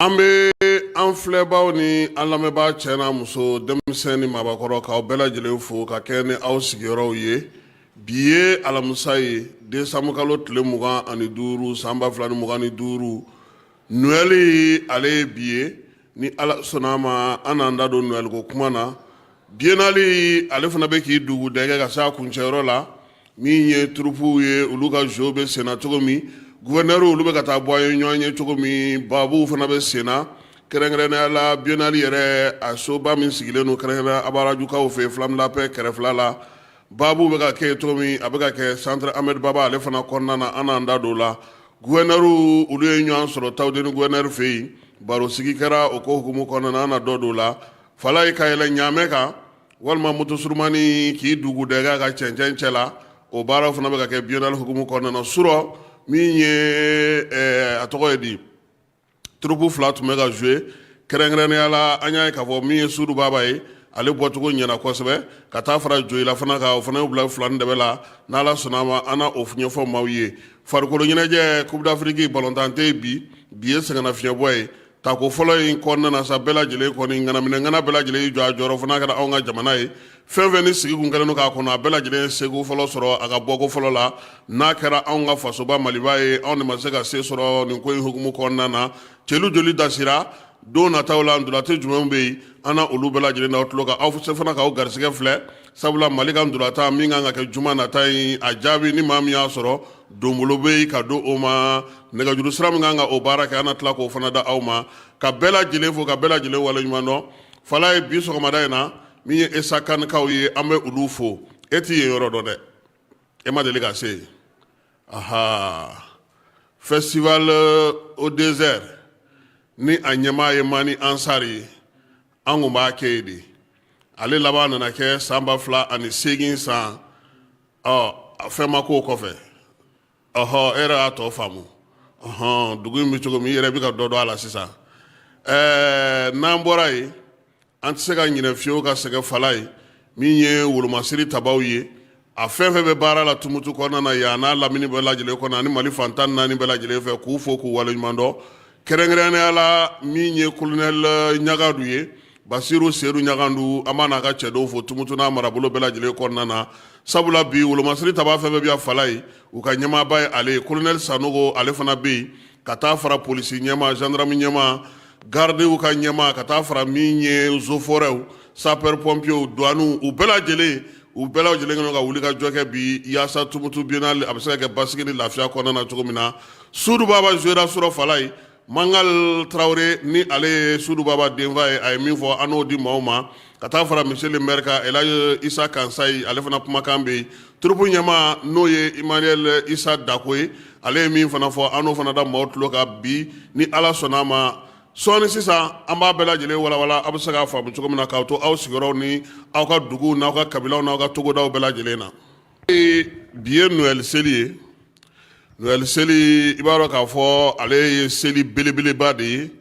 An bɛ an filɛbaw ni an lamɛnbaa cɛ n'a muso, denmisɛn ni maabakɔrɔ, k'aw bɛɛ lajɛlen fo ka kɛ ni aw sigiyɔrɔw ye. Bi ye alamisa ye, desanburukalo tile 25, san 2025. Noël ale ye bi ye. Ni Ala sɔnna a ma, an n'an da don Noël ko kuma na. Biennale ale fana bɛ k'i dugu dɛgɛ ka se a kuncɛyɔrɔ la. Min ye troupew ye, olu ka jeu bɛ senna cogo min, gouverneur olu bɛ ka taa bɔ an ye ɲɔgɔn ye cogo min, babuw fana bɛ senna, kɛrɛnkɛrɛnnenya la biennale yɛrɛ a soba min sigilen don kɛrɛnkɛrɛnnenya Abarajukaw fɛ, Flamme la Paix kɛrɛfɛla la, babu bɛ ka kɛ cogo min, a bɛ ka kɛ Centre Ahmed Baba ale fana kɔnɔna na. An n'an da don o la. Gouverneur olu ye ɲɔgɔn sɔrɔ Tawudeni gouverneur fɛ yen, barosigi kɛra o ko hukumu kɔnɔna na. An na dɔ don o la. Falaye ka yɛlɛ ɲaamɛ kan walima moto surumani k'i dugu dɛgɛ ka cɛncɛn cɛ la, o baaraw fana bɛ ka kɛ biennale hukumu kɔnɔna na. Surɔ min ye a tɔgɔ ye di, troupe fila tun bɛ ka jouer. Kɛrɛnkɛrɛnnenya la, an y'a ye k'a fɔ min ye Sudu Baba ye, ale bɔcogo ɲɛna kosɛbɛ ka taa fara Joyila fana kan, o fana y'u bila fila ni dɛbɛ la. N'Ala sɔnna a ma, an na o ɲɛfɔ maaw ye. Farikolo ɲɛnajɛ, Coupe d'Afrique balontan tɛ yen bi. Bi ye sɛgɛnnafiɲɛbɔ ye. Tako fɔlɔ in kɔnɔna na sa, bɛɛ lajɛlen kɔni ŋanaminɛ ŋana bɛɛ lajɛlen y'i jɔ a jɔyɔrɔ fo n'a kɛra anw ka jamana ye. Fɛn fɛn ni sigi kun kɛlen don k'a kɔnɔ, a bɛɛ lajɛlen ye seko fɔlɔ sɔrɔ a ka bɔko fɔlɔ la. N'a kɛra anw ka fasoba Maliba ye, anw de ma se ka se sɔrɔ nin ko in hukumu kɔnɔna na. Celu joli dasira? Don nataw la, ntolatan jumɛnw bɛ yen? An na olu bɛɛ lajɛlen d'aw tulo kan. Aw se fana k'aw garisɛgɛ filɛ, sabula Mali ka ntolatan min kan ka kɛ juma nata in, a jaabi ni maa min y'a sɔrɔ, donbolo bɛ yen ka don o ma. Nɛgɛjuru sira min kan ka o baara kɛ, an na tila k'o fana da aw ma. Ka bɛɛ lajɛlen fo, ka bɛɛ lajɛlen waleɲuman dɔn. Falaye, bi sɔgɔmada in na, min ye Esakanikaw ye, an bɛ olu fo. E t'i yen yɔrɔ dɔn dɛ, e ma deli ka se yen. Aha, Festival au désert ni a ɲɛmaa ye Mani Ansari ye, an kun b'a kɛ yen de. Ale laban nana kɛ san 2008 san. Ɔ, fɛn ma k'o kɔfɛ. Ɔhɔ, e yɛrɛ y'a tɔ faamu. Ɔhɔn, dugu in bɛ cogo min, i yɛrɛ bɛ ka dɔ dɔn a la sisan. Ɛɛ, n'an bɔra yen, an tɛ se ka ɲinɛ fiyewu ka sɛgɛn Falaye. Min ye wolomasiri tabaw ye, a fɛn fɛn bɛ baara la Tumutu kɔnɔna na yan n'a lamini bɛɛ lajɛlen kɔnɔ ani Mali fan 14 bɛɛ lajɛlen fɛ, k'u fo k'u waleɲuman dɔn. Kɛrɛnkɛrɛnnenya la, min ye colonel Ɲagadu ye, Basiru Sedu Ɲagadu, an b'a n'a ka cɛdenw fo Tumutu n'a marabolo bɛɛ lajɛlen kɔnɔna na, sabula bi wolomasiri taba fɛn fɛn bɛ yan Falaye, u ka ɲɛmaaba ye ale ye. Colonel Sanogo, ale fana bɛ yen, ka taa fara polisi ɲɛmaa, gendarme ɲɛmaa, gardew ka ɲɛmaa, ka taa fara min ye eaux et forêts, sapeur pompiers, douane, u bɛɛ lajɛlen kɛlen ka wuli ka jɔ kɛ bi yaasa Tumutu biennale a bɛ se ka kɛ basigi ni lafiya kɔnɔna na cogo min na. Sudu Baba jouera surɔ Falaye. Mangal Tarawele ni ale ye Sudu Baba denfa ye, a ye min fɔ, an n'o di maaw ma, ka taa fara monsieur le maire kan, Elhaji Isa Kansayi, ale fana kumakan bɛ yen. Troupe ɲɛmaa, n'o ye Emmanuel Isa Dako ye, ale ye min fana fɔ, an n'o fana da maaw tulo kan bi. Ni Ala sɔnna a ma, sɔɔni sisan an b'a bɛɛ lajɛlen walawala, aw bɛ se k'a faamu cogo min na, k'aw to aw sigiyɔrɔw ni aw ka duguw n'aw ka kabilaw n'aw ka togodaw bɛɛ lajɛlen na. Bi ye Noël seli ye. Noël seli, i b'a dɔn k'a fɔ ale ye seli belebeleba de ye.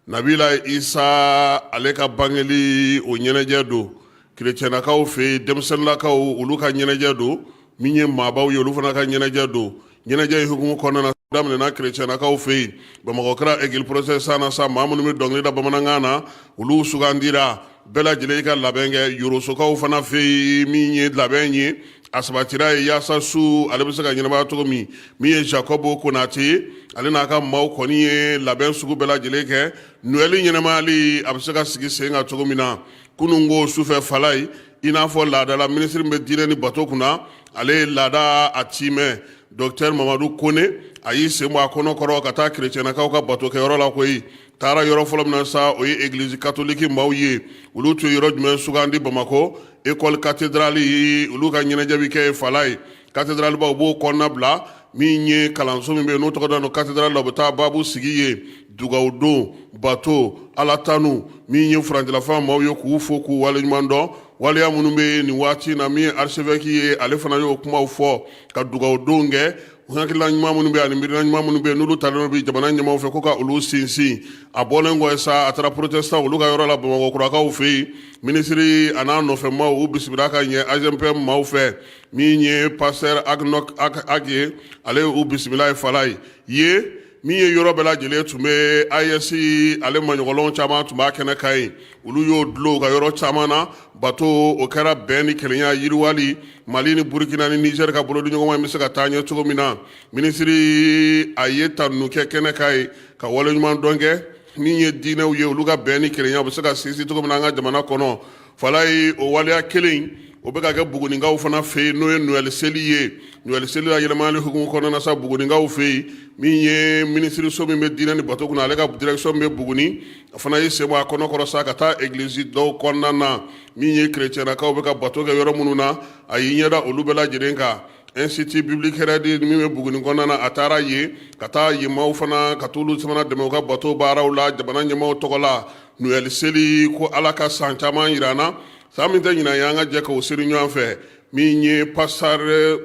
Nabila Isa ale ka bangeli, o ɲɛnajɛ don kerecɛnnakaw fɛ yen. Denmisɛnninlakaw, olu ka ɲɛnajɛ don. Min ye maabaw ye, olu fana ka ɲɛnajɛ don. Ɲɛnajɛ in hukumu kɔnɔna na, daminɛna kerecɛnnakaw fɛ yen, Bamakɔ kɛra église protestante na sa, maa minnu bɛ dɔnkili da bamanankan na, olu sugandira. Bɛɛ lajɛlen ka labɛn kɛ. Yorosokaw fana fɛ yen, min ye labɛn ye, a sabatira ye yaasa su ale bɛ se ka ɲɛnabɔ cogo min. Min ye Jacob Konate ye, ale n'a ka maaw kɔni ye labɛn sugu bɛɛ lajɛlen kɛ, Noël ɲɛnamayali a bɛ se ka sigi sen kan cogo min na. Kunun ko sufɛ Falaye, i n'a fɔ laadala, minisiri bɛ diinɛ ni bato kunna, ale ye laada a timɛ, docteur Mamadu Kone, a y'i sen bɔ a kɔnɔ kɔrɔ ka taa kerecɛnnakaw ka bato kɛyɔrɔ la koyi. Taara yɔrɔ fɔlɔ min na sa, o ye église catholique maaw ye. Olu tun ye yɔrɔ jumɛn sugandi Bamakɔ? École cathédrale. Olu ka ɲɛnajɛ bɛ kɛ Falaye. Cathédrale ba, u b'o kɔnɔna bila. Min ye kalanso min bɛ yen n'o tɔgɔ dalen don cathédrale la, u bɛ taa baabu sigi yen, dugawu don, bato, Ala tanu. Min ye furancɛlafanga maaw ye, k'u fo k'u waleɲuman dɔn waleya minnu bɛ nin waati na. Min ye archevêque ye, ale fana y'o kumaw fɔ ka dugawu don kɛ. Hakilina ɲuman minnu bɛ ani miirina ɲuman minnu bɛ yen, n'olu talen bi jamana ɲɛmaaw fɛ, ko ka olu sinsin. A bɔlen kɔ sa, a taara protestant olu ka yɔrɔ la, Bamakɔ kurakaw fɛ yen. Minisiri a n'a nɔfɛ maaw, u bisimila ka ɲɛ AGEMPM maaw fɛ. Min ye pasteur Agnok Ag ye, ale ye u bisimila ye Falaye ye. Min ye yɔrɔ bɛɛ lajɛlen tun bɛ AES ale maɲɔgɔnlɔn caman tun b'a kɛnɛ kan yen, olu y'o dulon u ka yɔrɔ caman na. Bato o kɛra bɛn ni kelenya yiriwali, Mali ni Burukina ni Nizɛri ka bolodiɲɔgɔnma bɛ se ka taa ɲɛ cogo min na. Minisiri a ye tanu kɛ kɛnɛ kan yen ka waleɲuman dɔn kɛ min ye diinɛw ye, olu ka bɛn ni kelenya bɛ se ka sinsin cogo min na an ka jamana kɔnɔ. Falaye, o waleya kelen o bɛ ka kɛ Buguninkaw fana fɛ yen, n'o ye Noël seli ye. Noël seli la yɛlɛmali hukumu kɔnɔna na sa, Buguninkaw fɛ yen, min ye minisiriso min bɛ diinɛ ni bato kunna, ale ka direction bɛ Buguni, a fana ye sen bɔ a kɔnɔ kɔrɔ sa ka taa egilizi dɔw kɔnɔna na, min ye kerecɛnakaw bɛ ka bato kɛ yɔrɔ minnu na, a y'i ɲɛda olu bɛɛ lajɛlen kan. Institut biblique Hérode min bɛ Buguni kɔnɔna na, a taara yen ka taa yen maaw fana ka t'olu fana dɛmɛ u ka bato baaraw la jamana ɲɛmaaw tɔgɔ la. Noël seli ko Ala ka san caman jira an na, san min tɛ ɲinan ye, an ka jɛ k'o seli ɲɔgɔn fɛ. Min ye pasteur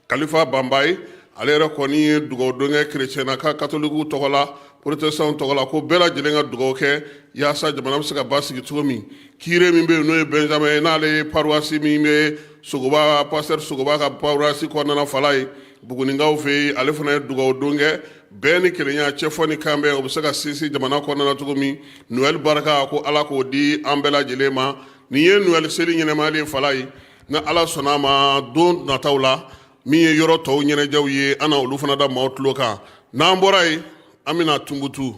Kalifa Banba ye, ale yɛrɛ kɔni ye dugawu don kɛ kerecɛnaka katolikiw tɔgɔ la, protestantw tɔgɔ la, ko bɛɛ lajɛlen ka dugawu kɛ yaasa jamana bɛ se ka basigi cogo min. Curé min bɛ yen, n'o ye Benjamin ye, n'ale ye paroisse min bɛ Sogoba, pasteur Sogoba ka paroisse kɔnɔna Falaye, Buguninkaw fɛ yen, ale fana ye dugawu don kɛ bɛn ni kelenya, cɛfɔ ni kanbɛn, o bɛ se ka sinsin jamana kɔnɔna cogo min. Noël barika ko Ala k'o di an bɛɛ lajɛlen ma. Nin ye Noël seli ɲɛnɛmayali ye Falaye. Ni Ala sɔnna a ma, don nataw la, min ye yɔrɔ tɔw ɲɛnajɛw ye, an na olu fana da maaw tulo kan. N'an bɔra yen, an bɛna Tumutu.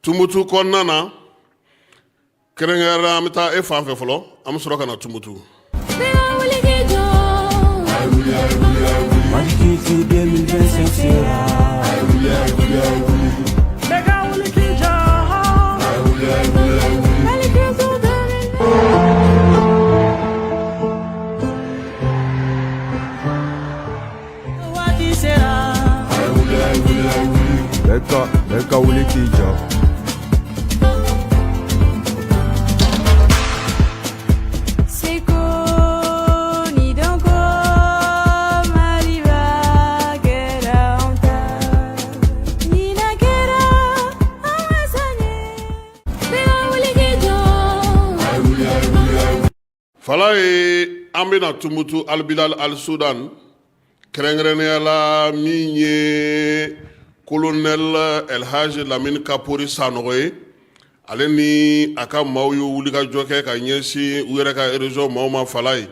Tumutu kɔnɔna na, kɛrɛnkɛrɛnnenya la, an bɛ taa e fan fɛ fɔlɔ, an bɛ sɔrɔ ka na Tumutu. Mali 2025 sera. Bɛɛ ka wuli k'i jɔ. Mali 2025. Waati sera. Bɛɛ ka wuli k'i jɔ. Seko ni dɔnko, Maliba kɛra anw ta. Ɲinan kɛra an ka san ye. Bɛɛ ka wuli k'i jɔ. Falaye, an bɛna Tumutu, Albilal Al Sudan, kɛrɛnkɛrɛnnenya la min ye colonel Elhaji Lamini Kapori Sanɔgɔ ye, ale ni a ka maaw ye wulikajɔ kɛ ka ɲɛsin u yɛrɛ ka région maaw ma. Falaye,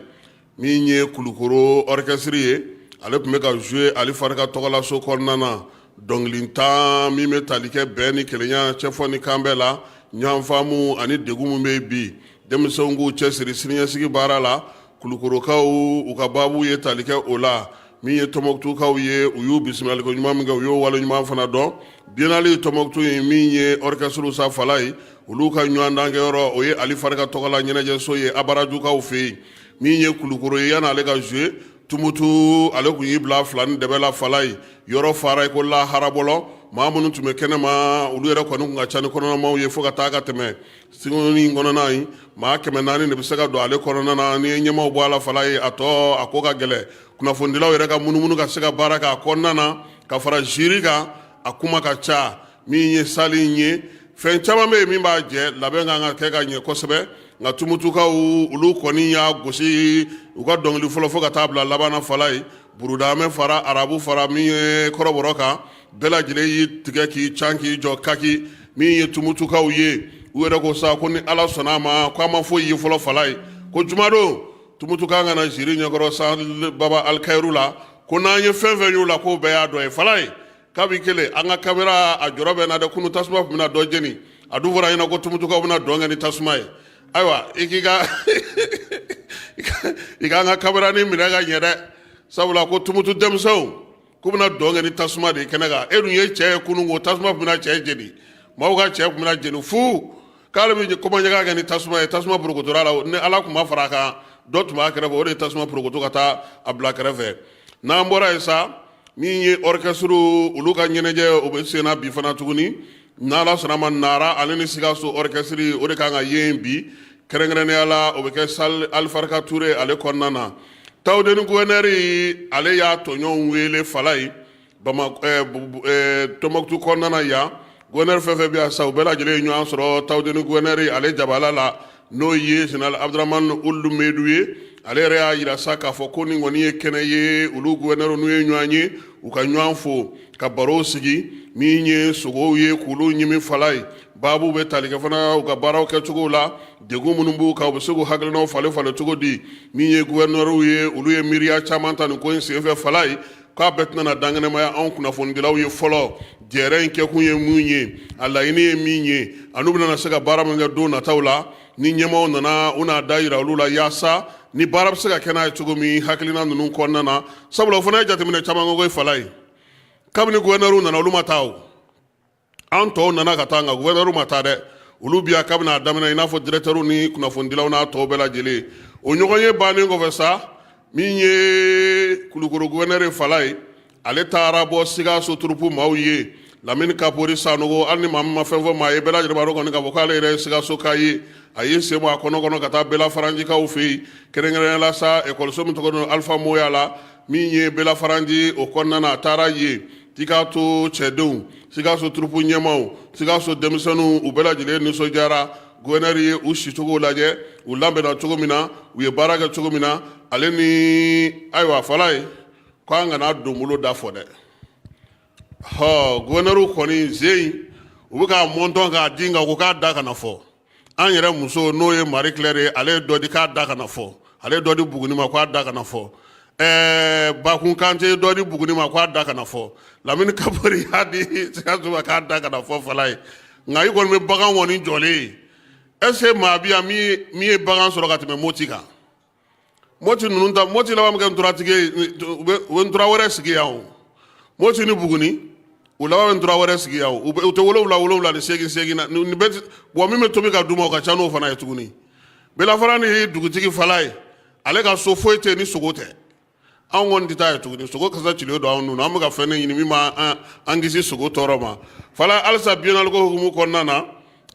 min ye Kulukoro orchestre ye, ale tun bɛ ka jouer Ali Farika tɔgɔlaso kɔnɔna na, dɔnkilitan min bɛ tali kɛ bɛn ni kelenya, cɛfɔ ni kanbɛn la, ɲɔgɔnfaamu ani degun min bɛ bi, denmisɛnw k'u cɛsiri siniɲɛsigi baara la. Kulukorokaw u ka baabu ye tali kɛ o la. Min ye Tɔnbɔkutukaw ye, u y'u bisimilaliko ɲuman min kɛ, u y'o wale ɲuman fana dɔn. Biennale Tɔnbɔkutu ye min ye orchestre sa Falaye, olu ka ɲɔgɔndankɛyɔrɔ o ye Ali Farika tɔgɔla ɲɛnajɛso ye Abarajukaw fɛ yen. Min ye Kulukoro ye, yan'ale ka jouer Tumutu, ale tun y'i bila fila ni dɛbɛ la Falaye, yɔrɔ fara i ko laharabɔlɔ. Maa minnu tun bɛ kɛnɛma, olu yɛrɛ kɔni tun ka ca ni kɔnɔnamaw ye fo ka taa ka tɛmɛ sigini kɔnɔna in. Maa 400 de bɛ se ka don ale kɔnɔna na. N'i ye ɲɛmaaw bɔ a la Falaye, a tɔ a ko ka gɛlɛn. Kunnafonidilaw yɛrɛ ka munumunu ka se ka baara k'a kɔnɔna na ka fara jury kan, a kuma ka ca. Min ye salle in ye, fɛn caman bɛ yen min b'a jɛ, labɛn kan ka kɛ ka ɲɛ kosɛbɛ. Nka Tumutukaw olu kɔni y'a gosi u ka dɔnkili fɔlɔ fo ka taa bila laban na Falaye, burudamɛ fara arabu fara min ye kɔrɔbɔrɔ kan, bɛɛ lajɛlen y'i tigɛ k'i can k'i jɔ kaki. Min ye Tumutukaw ye, u yɛrɛ ko sa ko ni Ala sɔnna a ma, ko a ma foyi ye fɔlɔ Falaye, ko jumadon Tumutu kan ka na jury ɲɛkɔrɔ salle Baba Alikayiru la, ko n'an ye fɛn fɛn y'u la, k'o bɛɛ y'a dɔ ye. Falaye, kabi kelen an ka kamera a jɔrɔ bɛ na dɛ. Kunu tasuma tun bɛna dɔ jeni, a dun fɔra ɲɛna ko Tumutukaw bɛna dɔn kɛ ni tasuma ye. Ayiwa, i k'i ka i k'an ka kamera ni minɛ ka ɲɛ dɛ, sabula ko Tumutu denmisɛnw k'u bɛna dɔn kɛ ni tasuma de ye kɛnɛ kan. E dun ye cɛ ye, kunun ko tasuma tun bɛna cɛ jeni, maaw ka cɛ tun bɛna jeni fu, k'ale bɛ kɔmaɲaga kɛ ni tasuma ye. Tasuma porokotora la, ni Ala tun ma fara a kan, dɔ tun b'a kɛrɛfɛ, o de ye tasuma porokoto ka taa a bila kɛrɛfɛ. N'an bɔra yen sa, min ye orchestre olu ka ɲɛnajɛ, o bɛ senna bi fana tuguni. N'Ala sɔnna ma, Nara ale ni Sikaso orchestre, o de kan ka yen bi. Kɛrɛnkɛrɛnnenya la, o bɛ kɛ salle Alifarika Ture ale kɔnɔna na. Tawudeni gouverneur, ale y'a tɔɲɔgɔnw wele Falaye, Tɔnbɔkutu kɔnɔna na yan. Gouverneur fɛn fɛn bɛ yan sa, u bɛɛ lajɛlen ye ɲɔgɔn sɔrɔ Tawudeni gouverneur ale jabala la, n'o ye général Abdramane Ould Medou ye. Ale yɛrɛ y'a jira sa k'a fɔ ko nin kɔni ye kɛnɛ ye, olu guvɛnɛriw n'u ye ɲɔgɔn ye, u ka ɲɔgɔn fo ka barow sigi min ye sogow ye k'olu ɲimi fala ye. Baabu bɛ tali kɛ fana u ka baaraw kɛcogo la, degun minnu b'u kan, u bɛ se k'u hakilinaw falen falen cogo di. Min ye guvɛnɛriw ye, olu ye miiriya caman ta nin ko in senfɛ fala ye, k'a bɛɛ tɛna na dankɛnɛmaya anw kunnafonidilaw ye fɔlɔ. Jɛrɛ in kɛkun ye mun ye, a laɲini ye min ye, an'u bɛna se ka baara min kɛ don nataw la, ni ɲɛmaaw nana u n'a da yira olu la, yaasa ni baara bɛ se ka kɛ n'a ye cogo min hakilina ninnu kɔnɔna na. Sabula o fana ye jateminɛ caman kɛ koyi fala ye. Kabini guvɛnɛriw nana, olu ma taa, o an tɔw nana ka taa, nka guvɛnɛriw ma taa dɛ. Olu bi yan kabini a daminɛ, i n'a fɔ directeurw ni kunnafonidilaw n'a tɔw bɛɛ lajɛlen. O ɲɔgɔnye bannen kɔfɛ sa, min ye Kulukoro guvɛnɛri fala ye, ale taara bɔ Sikaso turupu maaw ye. Lamini Kapori Sanogo, hali ni maa min ma fɛn fɔ maa ye, bɛɛ lajɛlen b'a dɔn kɔni k'a fɔ k'ale yɛrɛ ye Sikasoka ye. A y'i sen bɔ a kɔnɔ kɔnɔ ka taa Bela Faranjikaw fɛ yen, kɛrɛnkɛrɛnnenya la sa ekɔliso min tɔgɔ don Alifa Moya la, min ye Bela Faranji o kɔnɔna na. A taara yen k'i k'a to cɛdenw, Sikaso turupu ɲɛmaaw, Sikaso denmisɛnninw, u bɛɛ lajɛlen nisɔndiyara. Guvɛnɛri ye u sicogo lajɛ, u labɛnna cogo min na, u ye baara kɛ cogo min na, ale ni ayiwa fala ye ko an kana donbolo da fɔ dɛ. Hɔ, guvɛnɛriw kɔni zen u bɛ k'a mɔntɔn k'a di, nka ko k'a da kana fɔ. An yɛrɛ muso, n'o ye Marie Claire ye, ale ye dɔ di k'a da kana fɔ. Ale ye dɔ di Buguni ma k'a da kana fɔ. Bakun Kante ye dɔ di Buguni ma k'a da kana fɔ. Lamini Kapori y'a di Sikaso ma k'a da kana fɔ fala ye. Nka i kɔni bɛ bagan kɔni jɔlen ye. Est ce que maa bɛ yan min ye bagan sɔrɔ ka tɛmɛ Moti kan? Moti ninnu ta, Moti laban bɛ kɛ nturatigi ye, u bɛ ntura wɛrɛ sigi yan. O Moti ni Buguni, u laban bɛ ntura wɛrɛ sigi yan. U tɛ 7 7 ni 8 8 na nin bɛɛ. Wa min bɛ tobi ka d'u ma, o ka ca n'o fana ye tuguni. Belafara ni dugutigi fala ye, ale ka so foyi tɛ ni sogo tɛ. Anw kɔni tɛ taa ye tuguni, sogo kasa cilen don anw nun na. An bɛ ka fɛn de ɲini min b'an an kisi sogo tɔɔrɔ ma fala. Halisa biennale ko hukumu kɔnɔna na,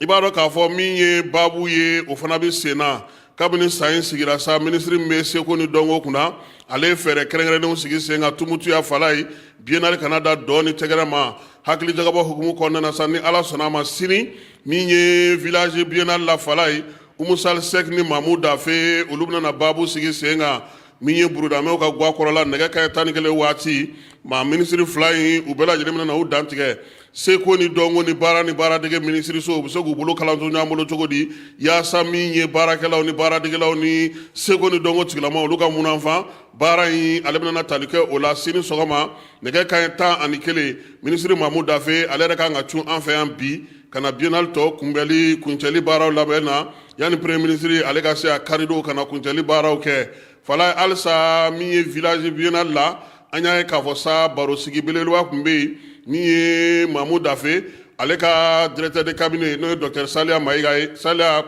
i b'a dɔn k'a fɔ min ye baabu ye, o fana bɛ sen na kabini san in sigira sa. Minisiri min bɛ seko ni dɔnko kunna, ale ye fɛɛrɛ kɛrɛnkɛrɛnnenw sigi sen kan Tumutu yan fala ye, biennale kana da dɔn ni tɛgɛrɛ ma. Hakili jagabɔ hukumu kɔnɔna na sa, ni Ala sɔnna a ma, sini min ye village biennale la fala ye, Umu Sali Sɛki ni Mamu Dafe, olu bɛna na baabu sigi sen kan. Min ye Burudamɛw ka gwa kɔrɔla, nɛgɛ kanɲɛ 11 waati, maa minisiri fila in, u bɛɛ lajɛlen bɛna na u dantigɛ seko ni dɔnko ni baara ni baaradege minisiriso, u bɛ se k'u bolo kalanto ɲɔgɔn bolo cogo di, yaasa min ye baarakɛlaw ni baaradegelaw ni seko ni dɔnko tigilamaw, olu ka munanfan baara in. Ale bɛna na tali kɛ o la sini sɔgɔma nɛgɛ kanɲɛ 11. Minisiri Mamu Dafe, ale yɛrɛ kan ka cun an fɛ yan bi ka na biennale tɔ kunbɛli kuncɛli baaraw labɛn na, yanni premier ministre ale ka se a karidon ka na kuncɛli baaraw kɛ fala. Halisa min ye village biennale la, an y'a ye k'a fɔ sa barosigi belebeleba tun bɛ yen. Min ye Mamu Dafe, ale ka directeur de cabinet, n'o ye docteur Saliya Mayiga ye, Saliya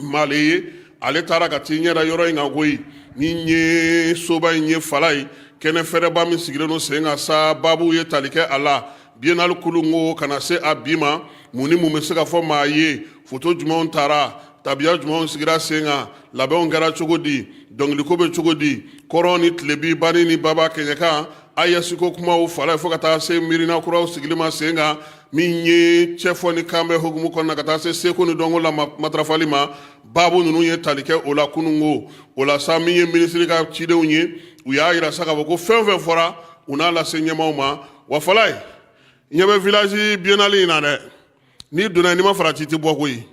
Male ye, ale taara ka t'i ɲɛ da yɔrɔ in kan koyi. Min ye soba in ye fala ye, kɛnɛ fɛrɛba min sigilen don sen kan sa, baabu ye tali kɛ a la biennale kununko ka na se a bi ma. Mun ni mun bɛ se ka fɔ maa ye? Foto jumɛnw tara? Tabiya jumɛnw sigira sen kan? Labɛnw kɛra cogo di? Dɔnkiliko bɛ cogo di? Kɔrɔn ni tilebi, bani ni baba, kɛɲɛka, AES ko kumaw fala ye, fo ka taa se miirina kuraw sigili ma sen kan. Min ye cɛfɔ ni kanbɛn hukumu kɔnɔna, ka taa se seko ni dɔnko la matarafali ma, baabu ninnu ye tali kɛ o la kununko. O la sa, min ye minisiri ka cidenw ye, u y'a yira sa k'a fɔ ko fɛn o fɛn fɔra, u n'a lase ɲɛmaaw ma. Wa fala ye, ɲɛ bɛ village biennale in na dɛ, n'i donna, n'i ma farati, i tɛ bɔ koyi.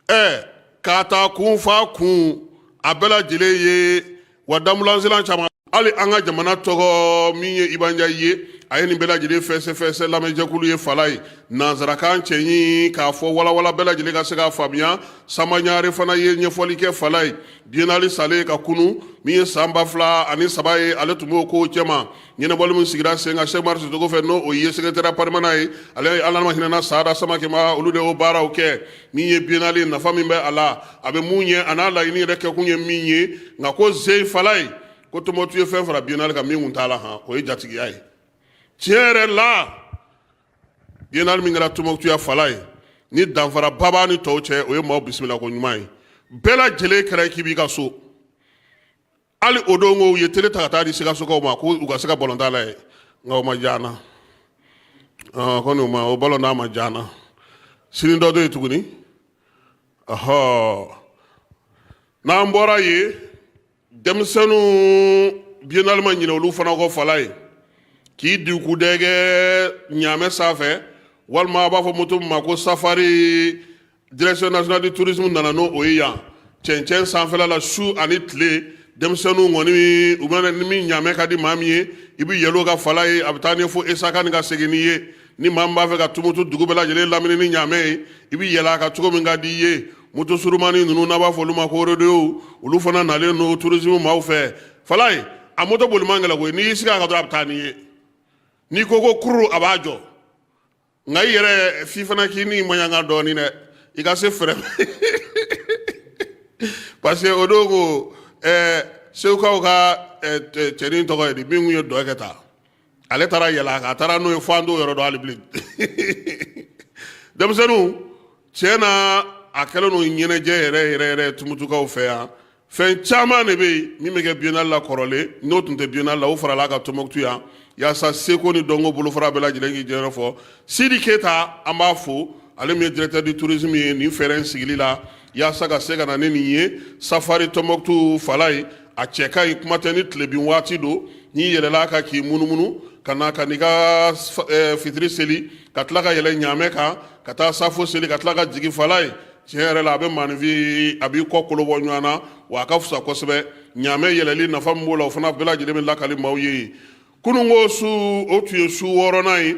Ɛ k'a ta kun fa kun, a bɛɛ lajɛlen ye wa damulansilan caman. Hali an ka jamana tɔgɔ min ye Iba Njayi ye, a ye nin bɛɛ lajɛlen fɛsɛfɛsɛ lamɛnjɛkulu ye fala ye, nansarakan cɛɲi k'a fɔ walawala, bɛɛ lajɛlen ka se k'a faamuya. Sanba Ɲare fana ye ɲɛfɔli kɛ fala ye. Biennale salen ka kunu, min ye san 2003 ye, ale tun b'o kow cɛma. Ɲɛnabɔli min sigira sen kan Sɛki Umaru Sisoko fɛ, n'o o ye secrétaire permanent ye, ale Ala ma hinɛna Sada Samakɛma, olu de y'o baaraw kɛ. Min ye biennale, nafa min bɛ a la, a bɛ mun ɲɛ, a n'a laɲini yɛrɛ kɛkun ye min ye. Nka ko zen fala ye, ko Tɔnbukutu ye fɛn fara biennale kan min kun t'a la han, o ye jatigiya ye. Tiɲɛ yɛrɛ la, biennale min kɛra Tɔnbukutu yan fala ye, ni danfaraba b'a ni tɔw cɛ, o ye maaw bisimila ko ɲuman ye. Bɛɛ lajɛlen kɛra k'i b'i ka so. Hali o don ko u ye tele ta ka taa di Sikasokaw ma ko u ka se ka balontan lajɛ, nka o ma diya n na kɔni, o ma o balontan ma diya n na. Sini dɔ to yen tuguni. Ɔhɔ, n'an bɔra yen, Denmisɛnninw biennale ma ɲinɛ olu fana kɔ Falaye k'i dikudɛgɛ ɲaamɛ sanfɛ walima a b'a fɔ moto min ma ko safari. Direction nationale du tourisme nana n'o o ye yan cɛncɛn sanfɛla la su ani tile. Denmisɛnninw kɔni u bɛ ni min ɲaamɛ ka di maa min ye, i bɛ yɛlɛ o kan Falaye, a bɛ taa n'i ye fo Esakani ka segin n'i ye. Ni maa min b'a fɛ ka Tumutu dugu bɛɛ lajɛlen lamini ni ɲaamɛ ye, i bɛ yɛlɛ a kan cogo min ka di i ye. Moto surumani ninnu n'a b'a fɔ olu ma ko rodeo, olu fana nalen don tourisme maaw fɛ Falaye. A moto boli man gɛlɛn koyi, n'i y'i sigi a kan dɔrɔn a bɛ taa n'i ye. N'i ko ko kururu, a b'a jɔ. Nka i yɛrɛ f'i fana k'i ni maɲanga dɔɔnin dɛ, i ka se fɛrɛ, parce que o don ko segukaw ka cɛnin tɔgɔ ye di, min tun ye dɔ kɛ tan, ale taara yɛlɛ a kan, a taara n'o ye fo an t'o yɔrɔ dɔn hali bilen. Denmisɛnninw, tiɲɛ na, a kɛlen don ɲɛnajɛ yɛrɛ yɛrɛ yɛrɛ Tumutukaw fɛ yan. Fɛn caman de bɛ yen min bɛ kɛ biennale la kɔrɔlen, n'o tun tɛ biennale la, o farala kan Tɔnbukutu yan, yaasa seko ni dɔnko bolofara bɛɛ lajɛlen k'i jɔyɔrɔ fa. Sidi Keyita, an b'a fo, ale min ye directeur du tourisme ye nin fɛɛrɛ in sigili la, yaasa ka se ka na ni nin ye safari Tɔnbukutu Falaye. A cɛ ka ɲi, kuma tɛ ni tilebin waati don, n'i yɛlɛla a kan k'i munumunu ka na ka n'i ka fitiri seli, ka tila ka yɛlɛ ɲaamɛ kan ka taa safo seli, ka tila ka jigin Falaye. Tiɲɛ yɛrɛ la, a bɛ maaninfin, a b'i kɔ kolo bɔ ɲɔgɔn na, wa a ka fisa kosɛbɛ. Ɲaamɛ yɛlɛli nafa min b'o la, o fana bɛɛ lajɛlen bɛ lakali maaw ye. Kununko su, o tun ye su wɔɔrɔnan ye.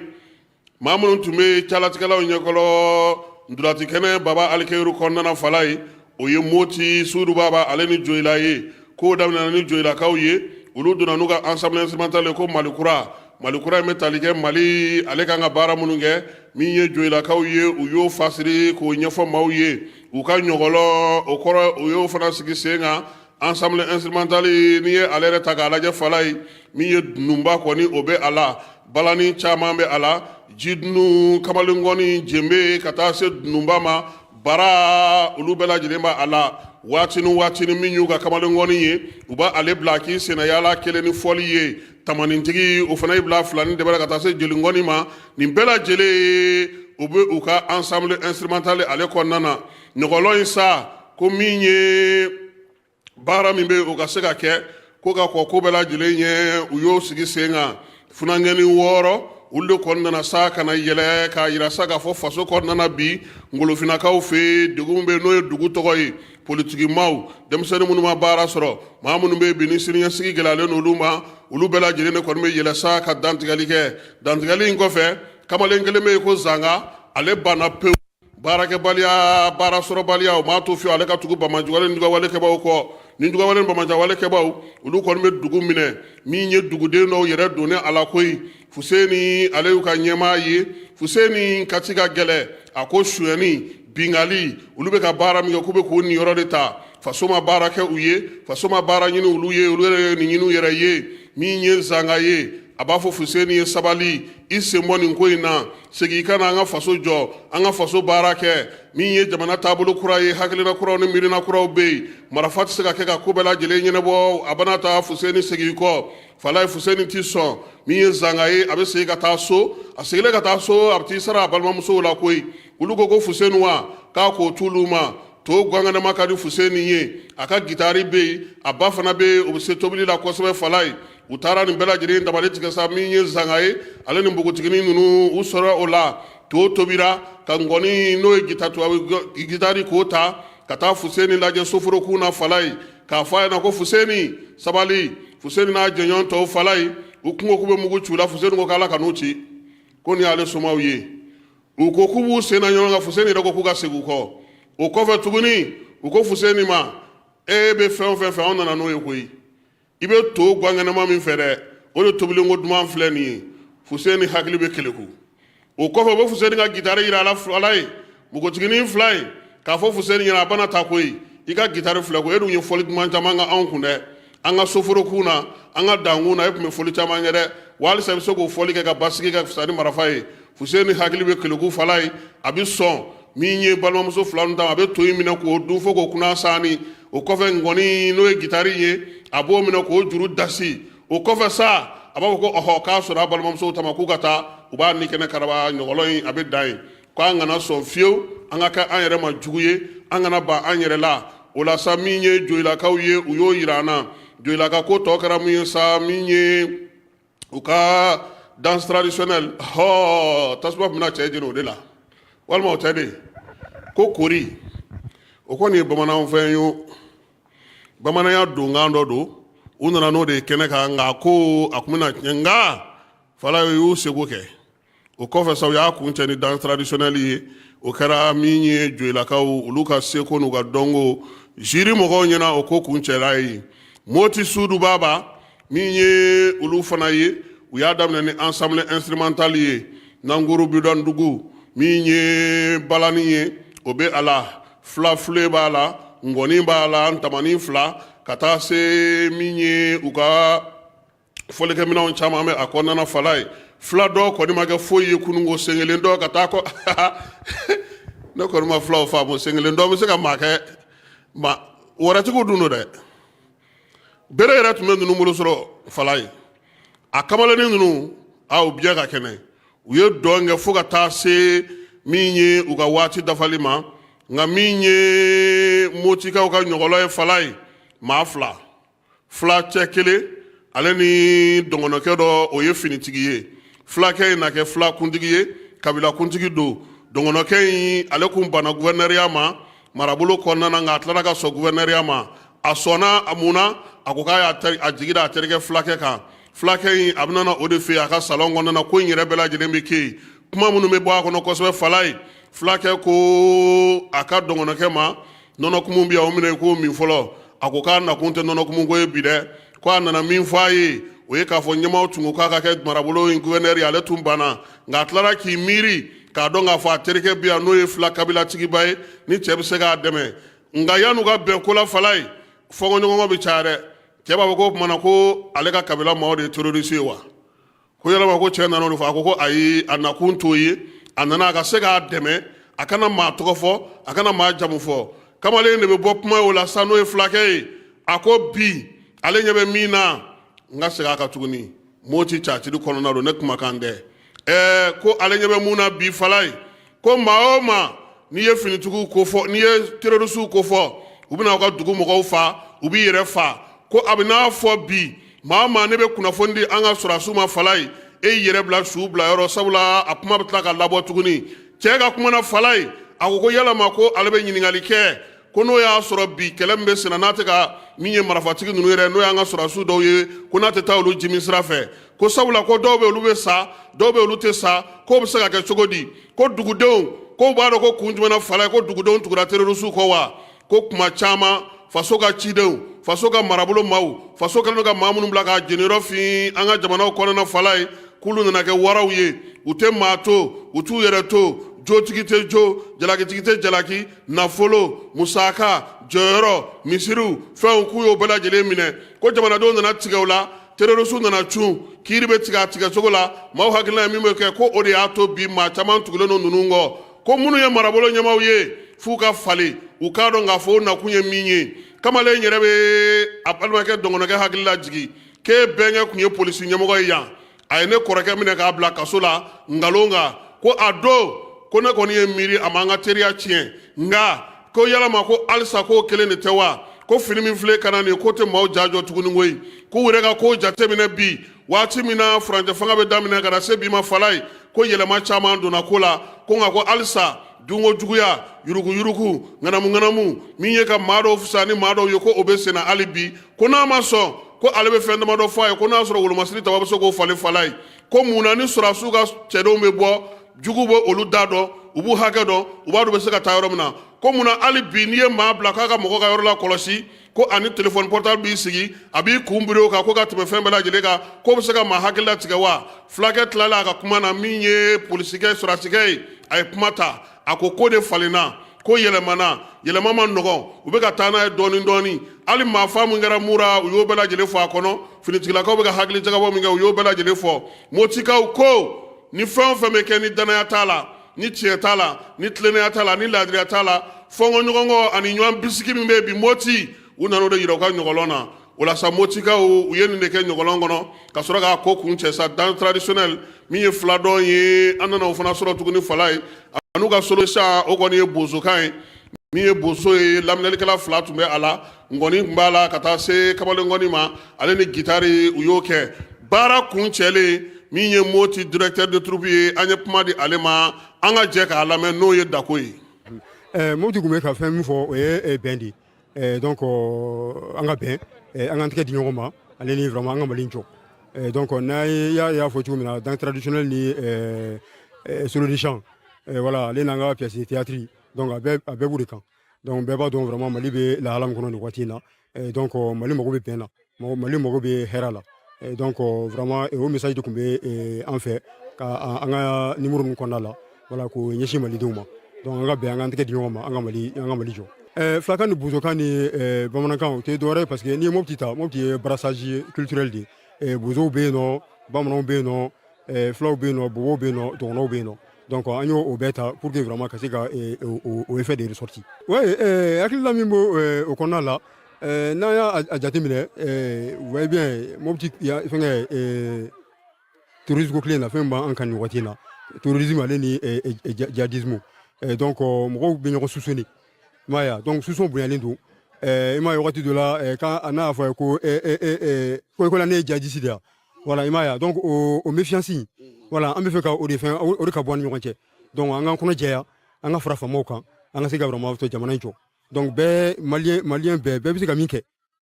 Maa minnu tun bɛ calatigɛlaw ɲɛkɔrɔ ntolati kɛnɛ Baba Alikeyiru kɔnɔna Falaye, o ye Moti Sudubaba ale ni Joyila ye. Kow daminɛna ni Joyilakaw ye, olu donna n'u ka ensemble instrumental ye ko Mali kura. Mali kura in bɛ tali kɛ Mali ale kan ka baara minnu kɛ. Min ye Joyilakaw ye, u y'o fasiri k'o ɲɛfɔ maaw ye. U ka ɲɔgɔlɔn o kɔrɔ, u y'o fana sigi sen kan. Ensemble instrumental, n'i ye ale yɛrɛ ta k'a lajɛ Falaye, min ye dununba kɔni, o bɛ a la, balani caman bɛ a la, jidunu, kamalenkɔni, jenbe, ka taa se dununba ma, bara, olu bɛɛ lajɛlen b'a la. Waati ni waati ni min y'u ka kamalenkɔni ye, u b'a ale bila k'i senna yaala kelen ni fɔli ye. Tamanintigi, o fana y'i bila filani de ka taa se jelinkɔni ma. Nin bɛɛ lajɛlen, u bɛ u ka ensemble instrumental ale kɔnɔna na. Ɲɔgɔlɔn in sa, ko min ye baara min bɛ o ka se ka kɛ ko ka kɔ ko bɛɛ lajɛlen ye, u y'o sigi sen kan. Funankɛnin wɔɔrɔ, olu de kɔni nana sa ka na yɛlɛ k'a yira sa k'a fɔ faso kɔnɔna na bi, ngolofinakaw fɛ yen, degun bɛ, n'o ye dugu tɔgɔ ye, politikimaw, denmisɛnnin minnu ma baara sɔrɔ, maa minnu bɛ bi ni siniɲɛsigi gɛlɛyalen n'olu ma, olu bɛɛ lajɛlen de kɔni bɛ yɛlɛ sa ka dantigɛli kɛ. Dantigɛli in kɔfɛ, kamalen kelen bɛ yen ko Zanga, ale banna pewu. Baarakɛbaliya, baara sɔrɔbaliya, o m'a to fiyewu ale ka tugu banbaanciwale ni jugawale kɛbaaw kɔ. Ni jugawale ni banbaanciwale kɛbaaw, olu kɔni bɛ dugu minɛ. Min ye duguden dɔw yɛrɛ donnen a la koyi, Fuseni, ale y'u ka ɲɛmaa ye. Fuseni kati ka gɛlɛn, a ko sonyɛni, bingali, olu bɛ ka baara min kɛ, k'u bɛ k'u niyɔrɔ de ta. Faso ma baara kɛ u ye, faso ma baara ɲini olu ye, olu yɛrɛ ye nin ɲini u yɛrɛ ye. Min ye Zanga ye, a b'a fɔ Fuseni ye: sabali, i sen bɔ nin ko in na, segin i ka na an ka faso jɔ, an ka faso baara kɛ. Min ye jamana taabolo kura ye, hakilina kuraw ni miirina kuraw bɛ yen, marifa tɛ se ka kɛ ka ko bɛɛ lajɛlen ɲɛnabɔ. A bɛna taa, Fuseni, segin i kɔ Falaye. Fuseni tɛ sɔn. Min ye Zanga ye, a bɛ segin ka taa so. A seginnen ka taa so, a bɛ t'i sara a balimamusow la koyi. Olu ko ko Fuseni wa k'a k'o t'olu ma. To gankɛnɛma ka di Fuseni ye, a ka gitari bɛ yen, a ba fana bɛ yen, o bɛ se tobili la kosɛbɛ Falaye. U taara nin bɛɛ lajɛlen dabali tigɛ sa. Min ye Zanga ye, ale ni npogotiginin ninnu, u sɔrɔ o la, to tobira, ka ngɔni, n'o ye gitari, k'o ta ka taa Fuseni lajɛ soforokun na Falaye, k'a fɔ a ɲɛna ko Fuseni, sabali. Fuseni n'a jɛɲɔgɔn tɔw Falaye, u kun ko k'u bɛ mugu ci u la. Fuseni ko k'Ala kan'u ci, ko nin y'ale somaw ye. U ko k'u b'u sen na ɲɔgɔn kan, Fuseni yɛrɛ ko k'u ka segin u kɔ. O kɔfɛ tuguni, u ko Fuseni ma: e bɛ fɛn o fɛn fɛ, anw nana n'o ye koyi. I bɛ to gankɛnɛma min fɛ dɛ, o de tobilen ko duman filɛ nin ye. Fuseni hakili bɛ keleku. O kɔfɛ, u bɛ Fuseni ka gitari yira a la Falaye, npogotiginin fila ye, k'a fɔ Fuseni ɲɛna: a bana ta koyi, i ka gitari filɛ ko e dun ye fɔli duman caman kɛ anw kun dɛ, an ka soforokun na, an ka dankun na, e tun bɛ fɔli caman kɛ dɛ, wa halisa i bɛ se k'o fɔli kɛ ka basigi ka fisa ni marifa ye. Fuseni hakili bɛ keleku Falaye, a bɛ sɔn. Min ye balimamuso fila ninnu ta, a bɛ to in minɛ k'o dun fo k'o kunna saani. O kɔfɛ, ngɔni, n'o ye gitari ye, a b'o minɛ k'o juru dasi. O kɔfɛ sa, a b'a fɔ ko ɔhɔ, k'a sɔrɔ a balimamusow ta ma, k'u ka taa, u b'a ni kɛnɛ karaba. Ɲɔgɔlɔn in, a bɛ dan yen. Ko an kana sɔn fiyewu an ka kɛ an yɛrɛ ma jugu ye, an kana ban an yɛrɛ la. O la sa, min ye Joyilakaw ye, u y'o yira an na. Joyila ka ko tɔ kɛra mun ye sa, min ye u ka danse traditionnelle, hɔ, tasuma tun bɛna cɛ jeni o de la, walima o tɛ de ko kori, o kɔni ye bamananw fɛn ye o, bamananya donkan dɔ don. U nana n'o de ye kɛnɛ kan, nka ko a tun bɛna tiɲɛ, nka fala y'u seko kɛ. O kɔfɛ sa, u y'a kuncɛ ni danse traditionnelle ye. O kɛra min ye Joyilakaw olu ka seko n'u ka dɔnko jury mɔgɔw ɲɛna, o ko kuncɛla ye. Moti Sudu Baba min ye olu fana ye, u y'a daminɛ ni ensemble instrumental ye, Nankuru Bidɔndugu, min ye balani ye, o bɛ a la, fila file b'a la, ngɔni b'a la, ntamani fila, ka taa se min ye u ka fɔlikɛminɛnw caman bɛ a kɔnɔna na. Fala ye fila dɔ kɔni ma kɛ foyi ye kununko sen kelen dɔ ka taa kɔ. Ne kɔni ma filaw faamu. Sen kelen dɔ bɛ se ka maa kɛ maa wɔrɛtigiw dun don dɛ. Bere yɛrɛ tun bɛ ninnu bolo sɔrɔ. Fala ye a kamalennin ninnu, a u biɲɛ ka kɛnɛ, u ye dɔn kɛ fo ka taa se min ye u ka waati dafali ma. Nka min ye Motikaw ka ɲɔgɔlɔn ye, fala ye maa fila, fila cɛ kelen ale ni dɔgɔnɔkɛ dɔ, o ye finitigi ye. Fulakɛ in na kɛ fila kuntigi ye, kabila kuntigi don. Dɔgɔnɔkɛ in, ale kun banna guvɛnɛriya ma marabolo kɔnɔna na, nka a tilara ka sɔn guvɛnɛriya ma. A sɔnna a mun na? A ko k'a y'a jigi da a terikɛ fulakɛ kan. Fulakɛ in, a bɛna o de fɛ yen a ka salon kɔnɔna na, ko in yɛrɛ bɛɛ lajɛlen bɛ kɛ yen, kuma minnu bɛ bɔ a kɔnɔ kosɛbɛ. Fala ye fulakɛ ko a ka dɔgɔnɔkɛ ma: nɔnɔkumu bɛ yan, o minɛ i k'o min fɔlɔ. A ko k'a nakun tɛ nɔnɔkumu ko ye bi dɛ, ko a nana min fɔ a ye, o ye k'a fɔ ɲɛmaaw tun ko k'a ka kɛ marabolo in gouverneur ye, ale tun banna, nka a tilara k'i miiri k'a dɔn k'a fɔ a terikɛ bɛ yan, n'o ye fila kabilatigiba ye, ni cɛ bɛ se k'a dɛmɛ. Nka yan'u ka bɛn ko la, fala ye fɔnkɔɲɔgɔnkɔ bɛ caya dɛ. Cɛ b'a fɔ ko o tuma na ko ale ka kabila maaw de ye terroriste ye wa? Ko yalama ko cɛ nana o de fɔ? A ko ko ayi, a nakun t'o ye, a nana a ka se k'a dɛmɛ, a kana maa tɔgɔ fɔ, a kana maa jamu fɔ. Kamalen de bɛ bɔ kuma o la sa, n'o ye fulakɛ ye. A ko bi ale ɲɛ bɛ min na, n ka segin a kan tuguni, Moti caciri kɔnɔna don, ne kumakan tɛ. Ɛɛ, ko ale ɲɛ bɛ mun na bi, fala ye ko maa o maa n'i ye finitigiw ko fɔ, n'i ye terroristew ko fɔ, u bɛna aw ka dugu mɔgɔw fa, u b'i yɛrɛ fa. Ko a bɛ n'a fɔ bi, maa o maa ne bɛ kunnafoni di an ka sɔrɔdasiw ma, fala ye e y'i yɛrɛ bila su bila yɔrɔ, sabula a kuma bɛ tila ka labɔ tuguni. Cɛ ka kuma na, fala ye a ko ko yalama ko ale bɛ ɲininkali kɛ, ko n'o y'a sɔrɔ bi kɛlɛ min bɛ senna, n'a tɛ ka min ye marifatigi ninnu yɛrɛ, n'o y'an ka sɔrɔdasiw dɔw ye, ko n'a tɛ taa olu jimi sira fɛ, ko sabula ko dɔw bɛ olu bɛ sa, dɔw bɛ olu tɛ sa, k'o bɛ se ka kɛ cogo di? Ko dugudenw ko b'a dɔn ko kun jumɛn na, fala ye ko dugudenw tugura terroristew kɔ wa? Ko kuma caman faso ka cidenw, faso ka marabolo maaw, faso kɛlen don ka maa minnu bila k'a jeniyɔrɔ fin an ka jamanaw kɔnɔna, fala ye k'olu nana kɛ waraw ye, u tɛ maa to, u t'u yɛrɛ to, jotigi tɛ jo, jalakitigi tɛ jalaki, nafolo, musaka, jɔyɔrɔ, misiriw, fɛnw, k'u y'o bɛɛ lajɛlen minɛ. Ko jamanadenw nana tigɛ u la, terroristew nana cun, kiiri bɛ tigɛ a tigɛ cogo la, maaw hakilina ye min bɛ kɛ, ko o de y'a to bi maa caman tugulen don ninnu kɔ. Ko minnu ye marabolo ɲɛmaaw ye, f'u ka falen, u k'a dɔn k'a fɔ o nakun ye min ye. Kamalen yɛrɛ bɛ a balimakɛ dɔgɔnɔkɛ hakili lajigin k'e bɛnkɛ tun ye polisi ɲɛmɔgɔ ye yan, a ye ne kɔrɔkɛ minɛ k'a bila kaso la nkalon kan. Ko a don ko ne kɔni ye miiri a ma an ka teriya tiɲɛ, nka ko yalama ko halisa k'o kelen de tɛ wa? Ko fini min filɛ ka na nin, ko tɛ maaw ja jɔ tuguni koyi. K'u yɛrɛ ka ko jateminɛ bi, waati min na furancɛ fanga bɛ daminɛ ka na se bi ma, fala ye ko yɛlɛma caman donna ko la. Ko nka ko halisa dunko juguya, yuruguyurugu, ŋanamuŋanamu, min ye ka maa dɔw fisaya ni maa dɔw ye, ko o bɛ senna hali bi. Ko n'a ma sɔn, ko ale bɛ fɛn damadɔ fɔ a ye, ko n'a sɔrɔ wolomasiri taba bɛ se k'o falen fala ye. Ko mun na ni sɔrɔdasiw ka cɛdenw bɛ bɔ, jugu bɛ olu da dɔn, u b'u hakɛ dɔn, u b'a dɔn u bɛ se ka taa yɔrɔ min na? Ko mun na hali bi n'i ye maa bila k'a ka mɔgɔ ka yɔrɔ la kɔlɔsi, ko ani telefɔni portable b'i sigi, a b'i kun biri o kan, ko ka tɛmɛ fɛn bɛɛ lajɛlen kan, k'o bɛ se ka maa hakili latigɛ wa? Fulakɛ tilala a ka kuma na, min ye polisikɛ sɔrɔdasikɛ ye, a ye kuma ta, a ko ko de falenna, ko yɛlɛmana, yɛlɛma ma nɔgɔn, u bɛ ka taa n'a ye dɔɔni dɔɔni. Hali maafa min kɛra Mura, u y'o bɛɛ lajɛlen fɔ a kɔnɔ. Finitigilakaw bɛ ka hakili jagabɔ min kɛ, u y'o bɛɛ lajɛlen fɔ. Motikaw ko ni fɛn o fɛn bɛ kɛ, ni danaya t'a la, ni tiɲɛ t'a la, ni tilennenya t'a la, ni laadiriya t'a la, fɔnkɔɲɔgɔnkɔ ani ɲɔgɔn bisigi min bɛ bi Moti, u nana o de yira u ka ɲɔgɔlɔn na. O la sa, Motikaw u ye nin de kɛ ɲɔgɔlɔn kɔnɔ ka sɔrɔ k'a ko kuncɛ sa. Danse traditionnelle min ye filadɔn ye, an nana o fana sɔrɔ tuguni, fala ye an'u ka solo sa, o kɔni ye bozokan ye. Min ye boso ye, laminɛlikɛla fila tun bɛ a la, ngɔni tun b'a la ka taa se kamalenkɔni ma, ale ni gitari, u y'o kɛ. Baara kuncɛlen, min ye Moti directeur de troupe ye, an ye kuma di ale ma, an ka jɛ k'a lamɛn, n'o ye Dako ye. Moti tun bɛ ka fɛn min fɔ, o ye bɛn de ye. Donc an ka bɛn, an k'an tɛgɛ di ɲɔgɔn ma, ale ni vraiment an ka Mali jɔ. Donc n'a y'a fɔ cogo min na, danse traditionnelle ni solo de chant, voilà, ale n'an ka pièce de théâtre, donc a bɛɛ b'o de kan. Donc bɛɛ b'a dɔn vraiment Mali bɛ lahala min kɔnɔ nin waati in na. Donc Mali mago bɛ bɛn na, Mali mago bɛ hɛrɛ la. Donc vraiment o message de tun bɛ an fɛ ka an ka numéro ninnu kɔnɔna la, voilà, k'o ɲɛsin malidenw ma. Donc an ka bɛn, an k'an tɛgɛ di ɲɔgɔn ma, an ka Mali jɔ. Filakan ni bozokan ni bamanankan, o tɛ dɔwɛrɛ ye, parce que n'i ye Mopti ta, Mopti ye brassage culturel de ye. Bozow bɛ yen nɔ, bamananw bɛ yen nɔ, fulaw bɛ yen nɔ, bobow bɛ yen nɔ, dɔgɔnɔw bɛ yen nɔ. Donc an y'o o bɛɛ ta pour que vraiment ka se ka o effet de ressorti. Ouais, hakilina min b'o o kɔnɔna la, n'an y'a jateminɛ, vous voyez bien, Mopti fɛnkɛ terrorisme ko kelen na, fɛn b'an kan nin waati in na, terrorisme ale ni djihadisme. Donc mɔgɔw bɛ ɲɔgɔn soupçonner, i m'a ye. Donc soupçon bonyalen don. I m'a ye, wagati dɔ la, kan n'a y'a fɔ a ye ko ko la ne ye djihadiste de ye, voilà, i m'a ye. Donc o méfiance, voilà, an bɛ fɛ ka o de fɛn, o de ka bɔ an ni ɲɔgɔn cɛ. Donc an k'an kɔnɔ jɛya, an ka fara faamaw kan, an ka se ka vraiment to jamana in jɔ. Donc bɛɛ malien bɛɛ bɛ se ka min kɛ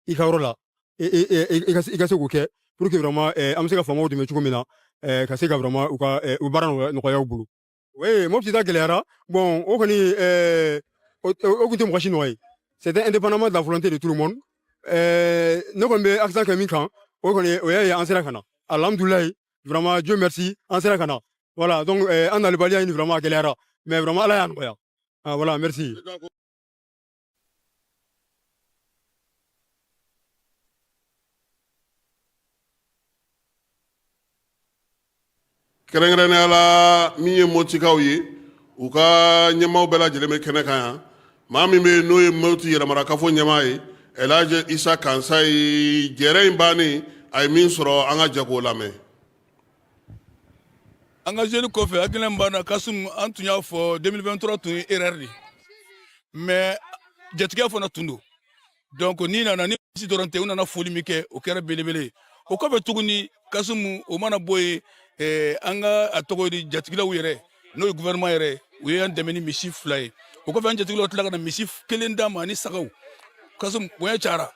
i ka yɔrɔ la, i ka se k'o kɛ pour que vraiment an bɛ se ka faamaw dɛmɛ cogo min na, ka se ka vraiment u ka u baara nɔgɔya u bolo. Oui, Mopti ta gɛlɛyara. Bon, o kɔni, o tun tɛ mɔgɔ si nɔ ye, c'était indépendamment de la volonté de tout le monde. Ne kɔni bɛ accent kɛ min kan, o kɔni o y'a ye an sera ka na, alhamdulilayi, vraiment Dieu merci, an sera ka na. Voilà, donc an nalibaliya in vraiment a gɛlɛyara, mais vraiment Ala y'a nɔgɔya. Ah, voilà, merci. Kɛrɛnkɛrɛnnenya la, min ye Motikaw ye, u ka ɲɛmaaw bɛɛ lajɛlen bɛ kɛnɛ kan yan. Maa min bɛ yen, n'o ye Moti yɛrɛmarakafo ɲɛmaa ye, Elhaji Isa Kansayi, jɛrɛ in bannen, a ye min sɔrɔ, an ka jɛ k'o lamɛn. An ka jeune kɔfɛ, hakilina min b'an na, Kasum, an tun y'a fɔ 2023 tun ye erreur de, mais jatigiya fana tun don. Donc n'i nana ni misi dɔrɔn tɛ, u nana foli min kɛ, o kɛra belebele ye. O kɔfɛ tuguni, Kasumu, o mana bɔ yen, an ka a tɔgɔ di jatigilaw yɛrɛ, n'o ye gouvernement yɛrɛ, u ye an dɛmɛ ni misi 2 ye. O kɔfɛ, an jatigilaw tila ka na misi kelen d'an ma ani sagaw. Kasum, bonya cayara.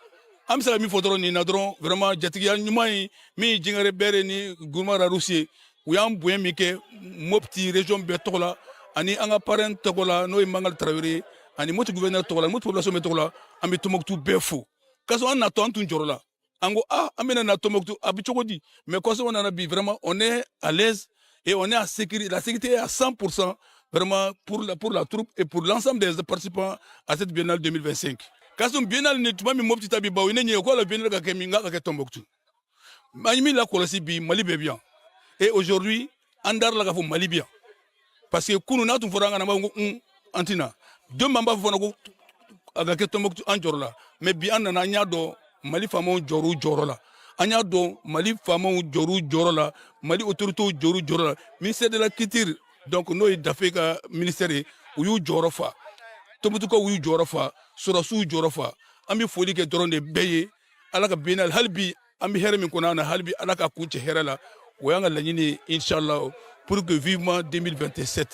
An bɛ se ka min fɔ dɔrɔn nin na dɔrɔn, vraiment jatigiya ɲuman ye min ye Jingare Bɛrɛ ni Guruma Rarusi ye, u y'an bonya min kɛ Mopti région bɛɛ tɔgɔ la, ani an ka parrain tɔgɔ la, n'o ye Mangali Tarawele ye, ani Mopti gouverneur tɔgɔ la, Mopti population bɛɛ tɔgɔ la, an bɛ Tombouctou bɛɛ fo. Kasɔrɔ an natɔ, an tun jɔrɔ la, an ko ah, an bɛna na Tombouctou, a bɛ cogo di? Mais kɔsɔn nana bi, vraiment on est à l'aise et on est à sécurité, la sécurité est à 100% vraiment pour la troupe et pour l'ensemble des participants à cette biennale 2025. Kasum, biennale ni tuma min Mopti ta bi bawo, ne ɲɛ ko la biennale ka kɛ min, ka kɛ Tombouctou, an ye min lakɔlɔsi bi, Mali bɛɛ bi yan. Et aujourd'hui, an dara la k'a fɔ Mali bi yan, parce que kunun n'a tun fɔra an kana, an b'a fɔ ko un, an tɛna don min, an b'a fɔ fana ko a ka kɛ Tombouctou, an jɔrɔ la. Mais bi an nana, an y'a dɔn Mali faamaw jɔr'u jɔyɔrɔ la, an y'a dɔn Mali faamaw jɔr'u jɔyɔrɔ la, Mali autorités jɔr'u jɔyɔrɔ la. Ministère de la culture, donc n'o ye Dafe ka ministère ye, u y'u jɔyɔrɔ fa, Tombouctoukaw y'u jɔyɔrɔ fa, sɔrɔsiw y'u jɔyɔrɔ fa. An bɛ foli kɛ dɔrɔn de bɛɛ ye. Ala ka biennale, hali bi an bɛ hɛrɛ min kɔnɔ an na, hali bi Ala ka kun cɛ hɛrɛ la, o y'an ka laɲini ye, inshallah, pour que vivement 2027.